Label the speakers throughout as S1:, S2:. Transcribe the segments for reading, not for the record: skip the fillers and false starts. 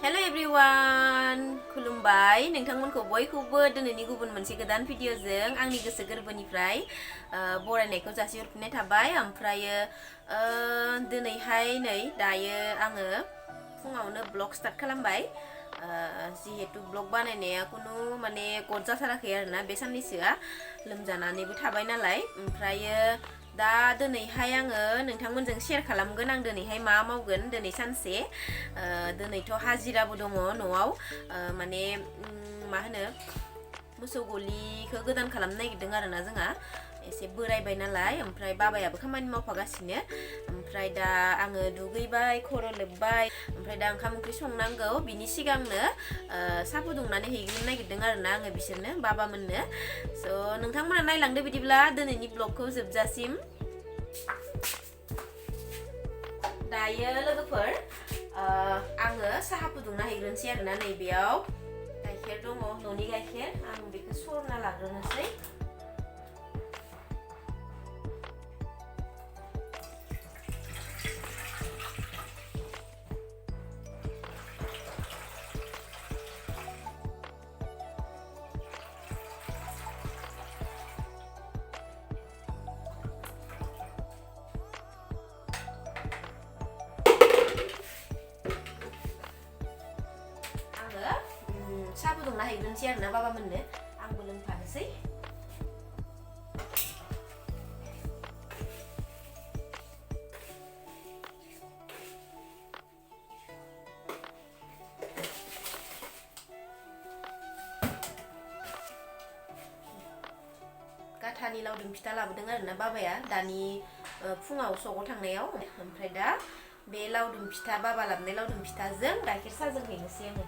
S1: Hello everyone, खुलुमबाय नोंथांमोनखौ बयखौबो दिनैनि गुबुन मोनसे गोदान भिडिअजों आंनि गोसो गोरबोनिफ्राय बरायनायखौ जासिहरफिननाय थाबाय। ओमफ्रायो दिनैहाय नै दायो आङो फुङावनो ब्लग स्टार्ट खालामबाय। जिहेतु ब्लग बानायनाया कुनु माने गद जाथाराखै आरोना बे साननैसोआ लोमजानानैबो थाबाय नालाय। ओमफ्रायो दा दिनैहाय आङो नोंथांमोनजों शेयार खालामगोन आं दिनैहाय मा मावगोन दिनै सानसे। दिनैथ' हाजिराबो दङ न'आव माने मा होनो मोसौ गलिखौ गोदान खालामनो नागिरदों आरोना जोंहा एसे बोरायबाय नालाय। ओमफ्राय बाबायाबो खामानि मावफागासिनो। ओमफ्राय दा आङो दुगैबाय खर' लोबबाय ओमफ्राय दा ओंखाम ओंख्रि संनांगौ बिनि सिगांनो साहा फुदुंनानै हैग्रोनो नागिरदों आरोना आङो बिसोरनो बाबामोननो। स' नोंथांमोना नायलांदो बिदिब्ला दिनैनि ब्लगखौ जोबजासिम। दायो लोगोफोर आङो साहा फुदुंना हैग्रोनोसै आरोना नैबेयाव गाइखेर दङ न'नि गाइखेर आं बेखौ सरना लाग्रोनोसै। साहा फुदुंना हैग्रोनोसै आरोना बाबामोननो आंबो लोंफानोसै। गाथानि लावदुम फिथा लाबोदों आरोना बाबाया दानि फुङाव सकआव थांनायाव। ओमफ्राय दा बे लावदुम फिथा बाबा लाबोनाय लावदुम फिथाजों गाइखेर साहाजों हैनोसै आङो।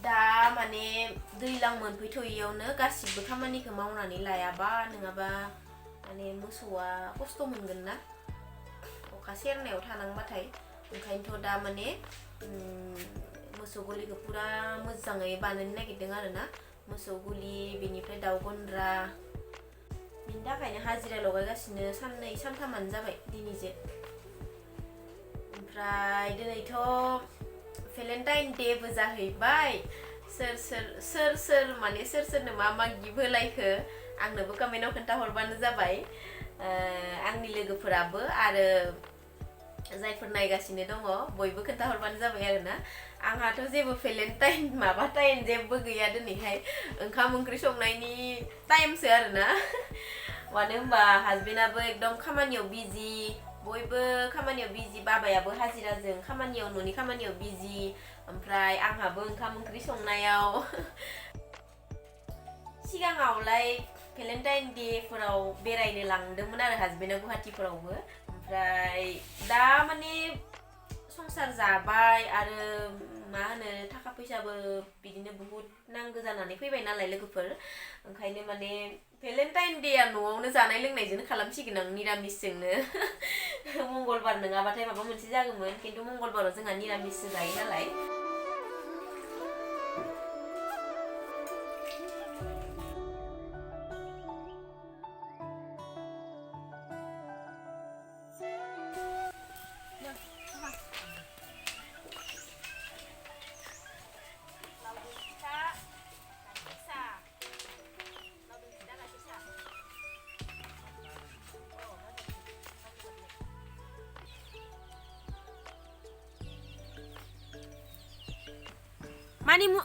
S1: दा माने दैज्लां मोनफैथ'यैयावनो गासिबो खामानिखौ मावनानै लायाबा नङाबा माने मोसौआ खस्थ' मोनगोन ना अखा सेरनायाव थानांबाथाय। ओंखायनोथ' दा माने मोसौ गलिखौ पुरा मोजाङै बानायनो नागिरदों आरोना मोसौ गलि बेनिफ्राय दाउ गन्द्रा बिनि थाखायनो हाजिरा लगायगासिनो साननै सानथामानो जाबाय दिनैजे। ओमफ्राय दिनैथ' भेलेन्टाइन डेबो जाहैबाय। सोर माने सोरनो मा मा गिफ्ट होलायखो आंनोबो कमेन्टआव खोन्थाहरबानो जाबाय आंनि लोगोफोराबो आरो जायफोर नायगासिनो दङ बयबो खोन्थाहरबानो जाबाय आरोना। आंहाथ' जेबो भेलेन्टाइन माबा टाइम जेबो गैया दिनैहाय ओंखाम ओंख्रि संनायनि टाइमसो आरोना। मानो होनबा हाजबेन्डआबो एकदम खामानियाव बिजि बयबो खामानियाव बिजि बाबायाबो हाजिराजों खामानियाव न'नि खामानियाव बिजि ओमफ्राय आंहाबो ओंखाम ओंख्रि संनायाव। सिगाङावलाय भेलेन्टाइन डेफोराव बेरायनो लांदोंमोन आरो हाजबेन्डआ गुवाहाटिफोरावबो। ओमफ्राय दा माने संसार जाबाय आरो मा होनो थाखा फैसाबो बिदिनो बुहुत नांगौ जानानै फैबाय नालाय लोगोफोर। ओंखायनो माने भेलेन्टाइन डेआ न'आवनो जानाय लोंनायजोंनो खालामसिगोन आं निरामिसजोंनो। मंगलबार नङाबाथाय माबा मोनसे जागौमोन खिन्थु मंगलबाराव जोंहा निरामिससो जायो नालाय।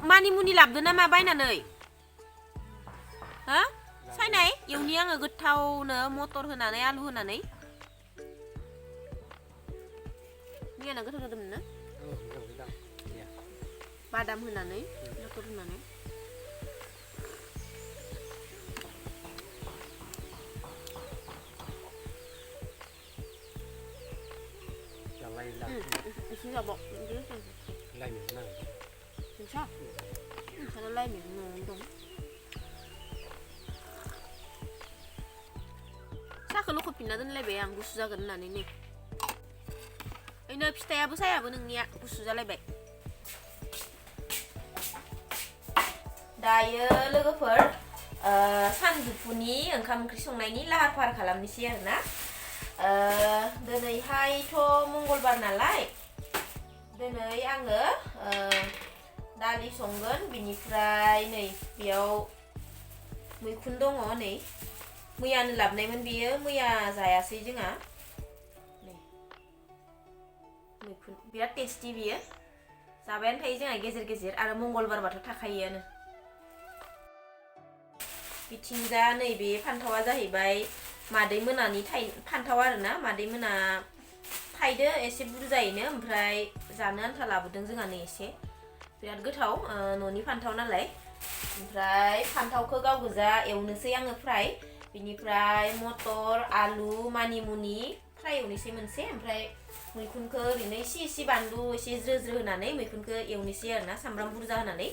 S1: मानिमुनि लाबोदो ना मा बायनानै हो सायनाय एवनि आङो गोथावनो मटर होनानै आलु होनानै। मैयाना गोथाव जादोंमोन ना बादाम होनानै मटर होनानै। एसे जाबाव नोंसा नोंसाना लाइ मैगं न'आवनो दं। साहाखौ लखबफिनना दोनलायबाय आं गुसु जागोन होननानै नै ओइनो फिथायाबो सायाबो नोंनिया गुसु जालायबाय। दायो लोगोफोर सानजौफुनि ओंखाम ओंख्रि संनायनि लाहार फाहार खालामनोसै आरोना। दिनैहायथ' मंगलबार नालाय दिनै आङो दालि संगोन बिनिफ्राय नै बेयाव मैखुन दङ नै मैयानो लाबनायमोन बियो मैया जायासै जोंहा नै मैखुन बिराद टेस्टी बियो जाबायानो थायो जोंहा गेजेर गेजेर आरो मंगलबारबाथ' थाखायोआनो बिथिंजा नैबे फान्थावा जाहैबाय मादै मोनानि फान्थाव आरोना मादै मोना थाइदो एसे बुरजायैनो ओमफ्राय जानो आन्था लाबोदों जोंहा नै एसे बिराद गोथाव न'नि फान्थाव नालाय ओमफ्राय फान्थावखौ गाव गोजा एवनोसै आङो फ्राय बिनिफ्राय मटर आलु मानिमुनि फ्राय एवनोसै मोनसे ओमफ्राय मैखुनखौ ओरैनो एसे बानलु एसे ज्रो ज्रो होनानै मैखुनखौ एवनोसै आरोना सामब्राम बुरजा होनानै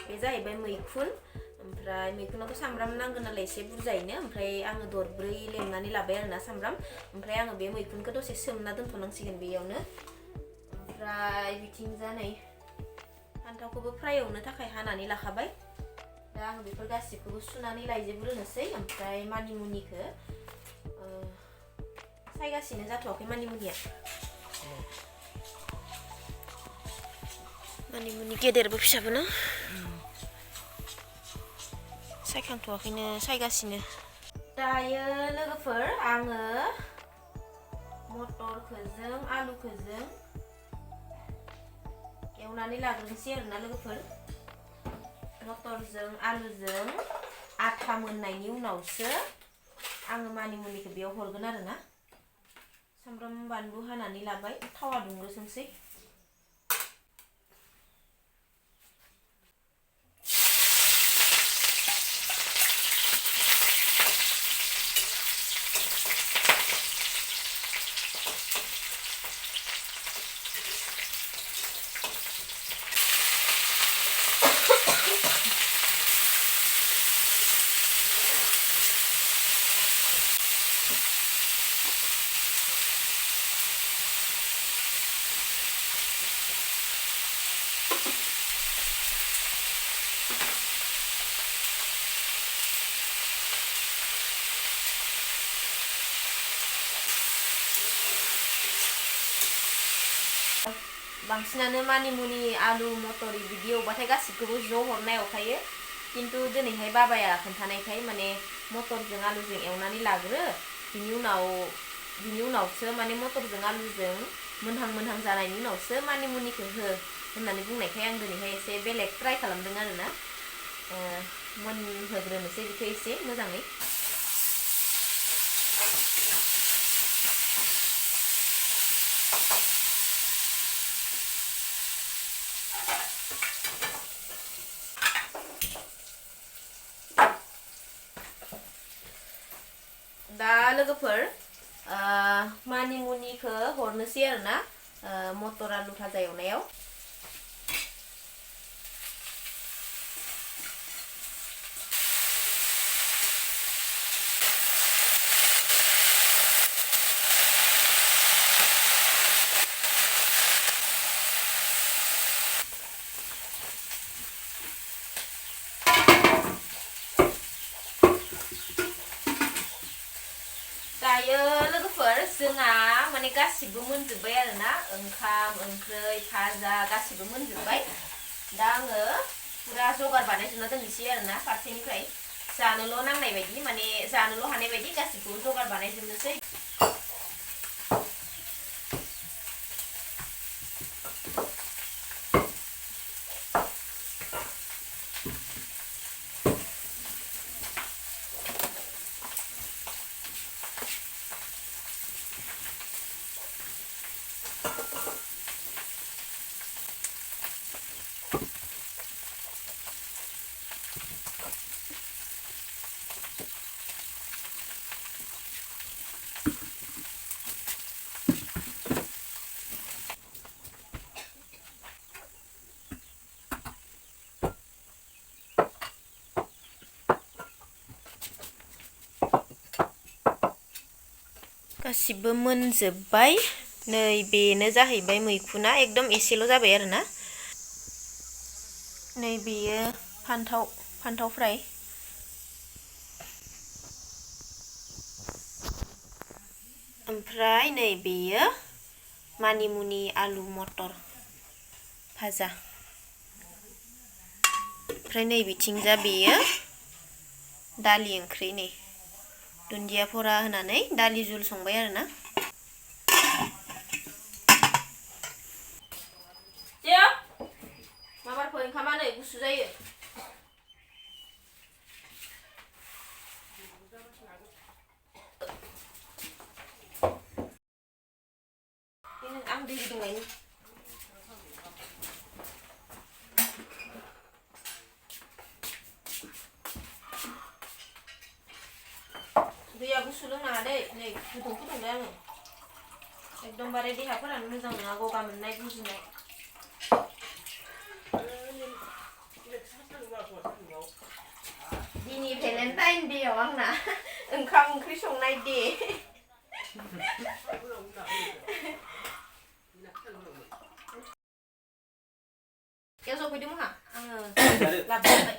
S1: बे जाहैबाय मैखुन ओमफ्राय मैखुनावथ' सामब्राम नांगोन नालाय एसे बुरजायैनो ओमफ्राय आङो दरब्रै लेमनानै लाबाय आरोना सामब्राम ओमफ्राय आङो बे मैखुनखौ दसे सोमना दोनथ'नांसिगोन बेयावनो ओमफ्राय बिथिंजा नै फान्थावखौबो फ्राय एवनो थाखाय हानानै लाखाबाय दा आं बेफोर गासिबखौबो सुनानै लायजोबग्रोनोसै ओमफ्राय मानिमुनिखौ सायगासिनो जाथ'वाखै मानिमुनिया मानिमुनि गेदेरबो फिसाबो ना सायखांथ'वाखैनो सायगासिनो दायो लोगोफोर आङो मटरखौजों आलुखौजों एवनानै लाग्रोनोसै आरोना लोगोफोर मटरजों आलुजों आथा मोननायनि उनावसो आङो मानिमुनिखौ बेयाव हरगोन आरोना सामब्राम बानलु हानानै लाबाय थावा दुंग्रोसोनसै बांसिनानो मानिमुनि आलु मटर बिदि एवबाथाय गासिबखौबो ज' हरनाय एवखायो किन्तु दिनैहाय बाबाया खोन्थानायखाय माने मटरजों आलुजों एवनानै लाग्रो बिनि उनावसो माने मटरजों आलुजों मोनहां जानायनि उनावसो मानिमुनिखौ हो होननानै बुंनायखाय आं दिनैहाय एसे बेलेग ट्राइ खालामदों आरोना मोनहोग्रोनोसै बेखौ एसे मोजाङै दा लोगोफोर मानिमुनिखौ हरनोसै आरोना मटर आलु भाजा एवनायाव दायो लोगोफोर जोंहा माने गासिबो मोनजोब्बाय आरोना ओंखाम ओंख्रै भाजा गासिबो मोनजोब्बाय दा आङो पुरा जगार बानायजोबना दोननोसै आरोना फारसेनिफ्राय जानोल' नांनाय बायदि माने जानोल' हानाय बायदि गासिबो जगार बानायजोबनोसै गासिबो मोनजोब्बाय नै बेनो जाहैबाय मैखुना एकदम एसेल' जाबाय आरोना नै बेयो फान्थाव फ्राय ओमफ्राय नै बेयो मानिमुनि आलु मटर भाजा ओमफ्राय नै बिथिंजा बेयो दालि ओंख्रि नै दुन्दिया फरा होनानै दालि जुल संबाय आरोना माबारफोर ओंखामा नै गुसु जायो आं दै गुदुं दैया गुसु लोंनाङा दै नै गुदुं फुदुंदों आङो एकदमबारे देहाफोरानो मोजां नङा गगा मोननाय गुजुनाय दिनै भेलेन्टाइन डेआव आंना ओंखाम ओंख्रि संनाय डे याव जफैदों मोहा आङो लाबोबाय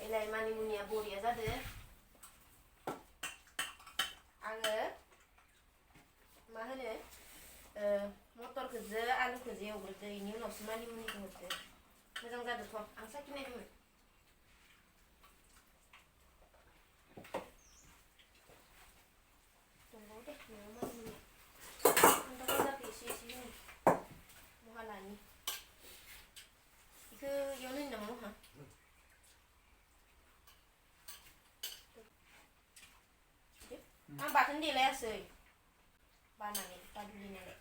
S1: एलाय मानिमुनिया बरिया जादों आङो मा होनो मटरखौजो आलुखौजो एवग्रोदो बेनि उनावसो मानिमुनिखौ होदो मोजां जादोंथ' आं साखिनायदोंमोन दंबावो दे न'आव मानिमुनिया फान्थाव भाजाखौ एसे होनो बहा लानि बेखौ इयावनो होनो नामा बहा आं बाथोन देलायासै बानानै दादुलि नालाय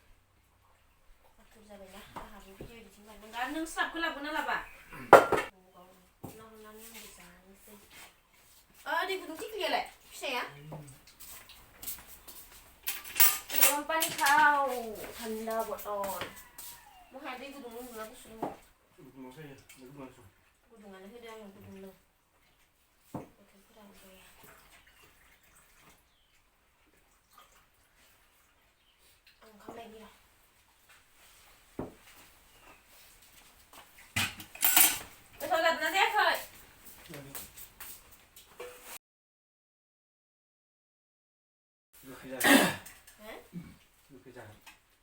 S1: आथुर जाबायना आंहाबो भिडिअ एडिटिं खालामदों आरो नों स्राबखौ लाबोना लाबा लाबोनानै आंबो जानोसै दै गुदुं थिख्लियालाय फिसाया गरम पानि खाव थान्दा बटल महा दै गुदुं लोंदोंना गुसु लोंदों गुदुङानो होदो आङो गुदुं लों बोथोरफोरानो गैया ओंखाम लायनि र' गोथाव जादोंना जायाखै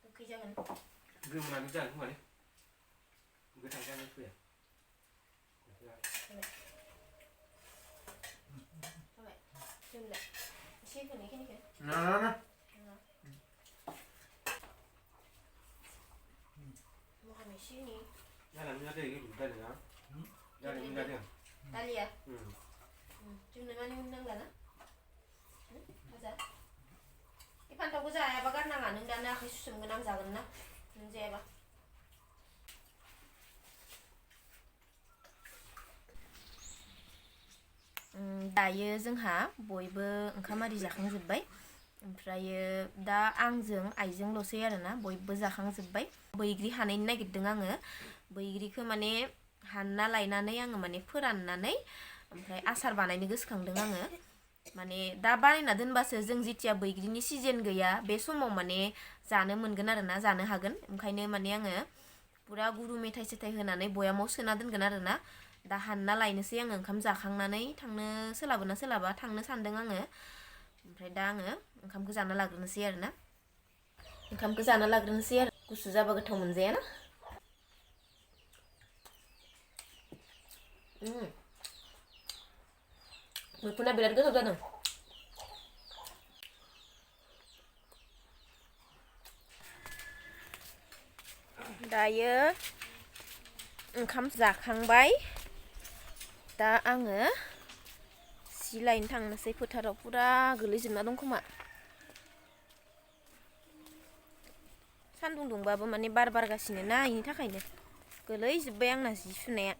S1: गोखै जागोन गोमोनानै जागोन खोमालै गोथां जानो फैया जाबाय जोंलाय एसे होनायखिनिखौ ना महाम एसे होनि दालिया जोंनो मानिमुनि नांला ना भाजा बे फान्थावखौ जायाबा गारनाङा नों दानो आखाइ सुसोमगोन आं जागोन ना नों जायाबा दायो जोंहा बयबो ओंखाम आरि जाखांजोब्बाय ओमफ्रायो दा आंजों आइजोंल'सै आरोना बयबो जाखांजोब्बाय बैग्रि हानैनो नागिरदों आङो बैग्रिखौ माने हानना लायनानै आङो माने फोराननानै ओमफ्राय आसार बानायनो गोसोखांदों आङो माने दा बानायना दोनबासो जों जिथिया बैग्रिनि सिजन गैया बे समाव माने जानो मोनगोन आरोना जानो हागोन ओंखायनो माने आङो पुरा गुरु मेथाइ सेथाइ होनानै बयामाव सोना दोनगोन आरोना दा हानना लायनोसै आङो ओंखाम जाखांनानै थांनो सोलाबोना सोलाबा थांनो सानदों आङो ओमफ्राय दा आङो ओंखामखौ जाना लाग्रोनोसै आरोना ओंखामखौ जाना लाग्रोनोसै आरो गुसु जाबा गोथाव मोनजायाना मैखुना बिराद गोथाव जादों दायो ओंखाम जाखांबाय दा आङो सि लायनो थांनोसै फोथाराव पुरा गोलैजोबना दं खोमा सान्दुं दुंबाबो माने बार बारगासिनो ना बेनि थाखायनो गोलैजोब्बाय आंना जि सुनाया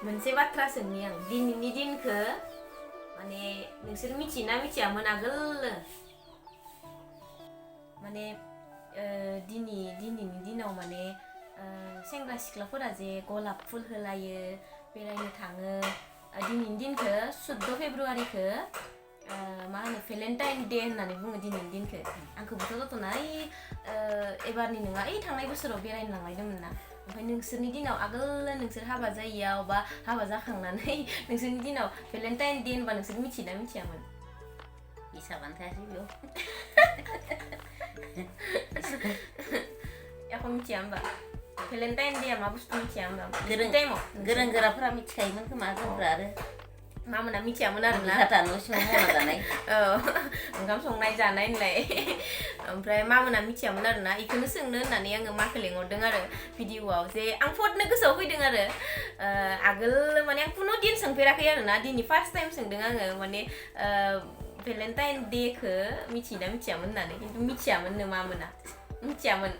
S1: मोनसे बाथ्रा सोंनि आं दिनैनि दिनखौ माने नोंसोर मिथियोना मिथियामोन आगोल माने दिनैनि दिनाव माने सेंग्रा सिख्लाफोरा जे गलाप फुल होलायो बेरायनो थाङो दिनैनि दिनखौ 14 फेब्रुवारिखौ मा होनो भेलेन्टाइन डे होननानै बुङो दिनैनि दिनखौ आंखौबोथ' जथ'ना एबारनि नङा थांनाय बोसोराव बेरायनो लांलायदोंमोन ना ओमफ्राय नोंसोरनि दिनाव आगोल नोंसोर हाबा जायियाव बा हाबा जाखांनानै नोंसोरनि दिनाव भेलेन्टाइन डे होनबा नोंसोर मिथियोना मिथियामोन
S2: हिसाबानो थायासै बेयाव
S1: एख' मिथिया होमबा भेलेन्टाइन डेआ मा बुस्थु मिथिया होमबा
S2: गोरों गोराफोरा मिथिखायोमोन खोमा जोंफ्रा आरो
S1: मामोना मिथियामोन आरोना
S2: न' सिङाव मावना जानाय
S1: ओंखाम संनाय जानाय होनलाय ओमफ्राय मामोना मिथियामोन आरोना इखौनो सोंनो होननानै आङो माखौ लेंहरदों आरो भिडिअआव जे आं फटनो गोसोआव फैदों आरो आगोल माने आं खुनु दिन सोंफेराखै आरोना दिनै फार्स्ट टाइम सोंदों आङो माने भेलेन्टाइन डेखौ मिथियोना मिथियामोन होननानै खिन्थु मिथियामोननो मामोना मिथियामोन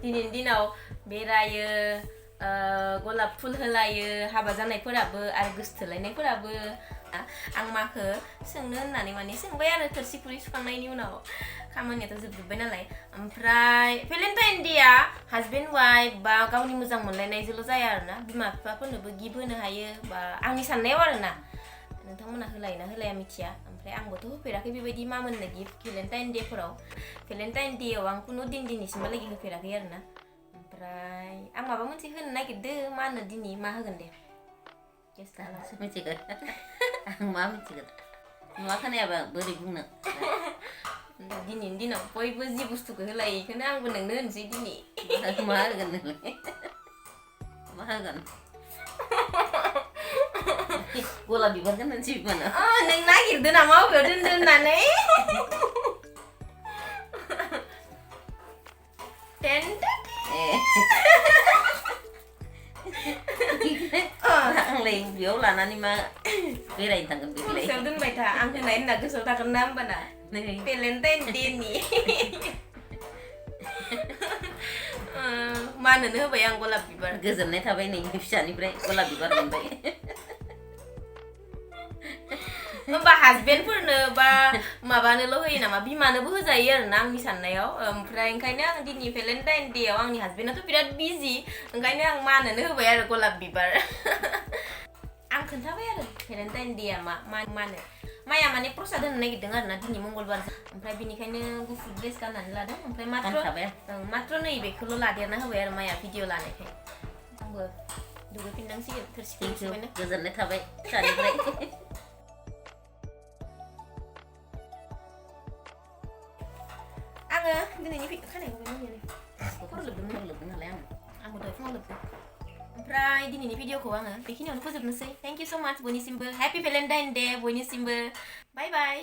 S1: दिनैनि दिनाव बेरायो गलाप फुल होलायो हाबा जानायफोराबो आरो गोसथोलायनायफोराबो आं माखौ सोंनो होननानै माने सोंबाय आरो थोरसि खुरै सुखांनायनि उनाव खामानियाथ' जोबजोब्बाय नालाय ओमफ्राय भेलेन्टाइन डेआ हाजबेन्ड वाइफ बा गावनि मोजां मोनलायनायजोंल' जाया आरोना बिमा बिफाफोरनोबो गिफ्ट होनो हायो बा आंनि साननायाव आरोना नोंथांमोना होलायोना होलाया मिथिया ओमफ्राय आंबोथ' होफेराखै बेबायदि मामोननो गिफ्ट भेलेन्टाइन डेफोराव भेलेन्टाइन डेआव आं खुनु दिनैसिमहालागै होफेराखै आरोना ओमफ्राय आं माबा मोनसे होनो नागिरदों मा होनो दिनै मा होगोन दे
S2: गेस्टआसो मिथिगोन आं मा मिथिगोन नुवा खोनायाबा बोरै बुंनो
S1: दिनैनि दिनाव बयबो जि बुस्थुखौ होलायो बेखौनो आंबो नोंनो होनसै दिनै
S2: मा होगोन नोंलाय मा होगोन गलाप बिबारखौ होनसै मानो
S1: नों नागिरदो नामा बबेयाव दोनदो होननानै
S2: आंलाय बेयाव लानानै मा बेरायनो थांगोन बेलाय
S1: गोसोआव दोनबाय था आं होनाय होनना गोसोआव थागोन ना होमबाना भेलेन्टाइन डेनि मानोनो होबाय आं गलाप बिबार
S2: गोजोननाय थाबाय नै फिसानिफ्राय गलाप बिबार मोनबाय
S1: होमबा हाजबेन्डफोरनो बा माबानोल' होयो नामा बिमानोबो होजायो आरोना आंनि साननायाव ओमफ्राय ओंखायनो आं दिनै भेलेन्टाइन डेआव आंनि हाजबेन्डआथ' बिराद बिजि ओंखायनो आं मानोनो होबाय आरो गलाप बिबार आं खोन्थाबाय आरो भेलेन्टाइन डेआ मानो माया माने प्रसाद होनो नागिरदों आरोना दिनै मंगलबार ओमफ्राय बेनिखायनो गुफुर ड्रेस गाननानै लादों ओमफ्राय मात्र नैबेखौल' लादेरना होबाय आरो माया भिडिअ लानायखाय आंबो दुगैफिननांसिगोन थोरसिखौ
S2: गोजोननाय थाबाय फिसानिफ्राय
S1: आङो दिनैनि खानायखौ खर' लोबदों
S2: नालाय
S1: आंबो दहाय फुङाव लोबदों ओमफ्राय दिनैनि भिडिअखौ आङो बेखिनियावनो फोजोबनोसै थेंक इउ स' माच बयनिसिमबो हेपि भेलेन्टाइन डे बयनिसिमबो बाय बाय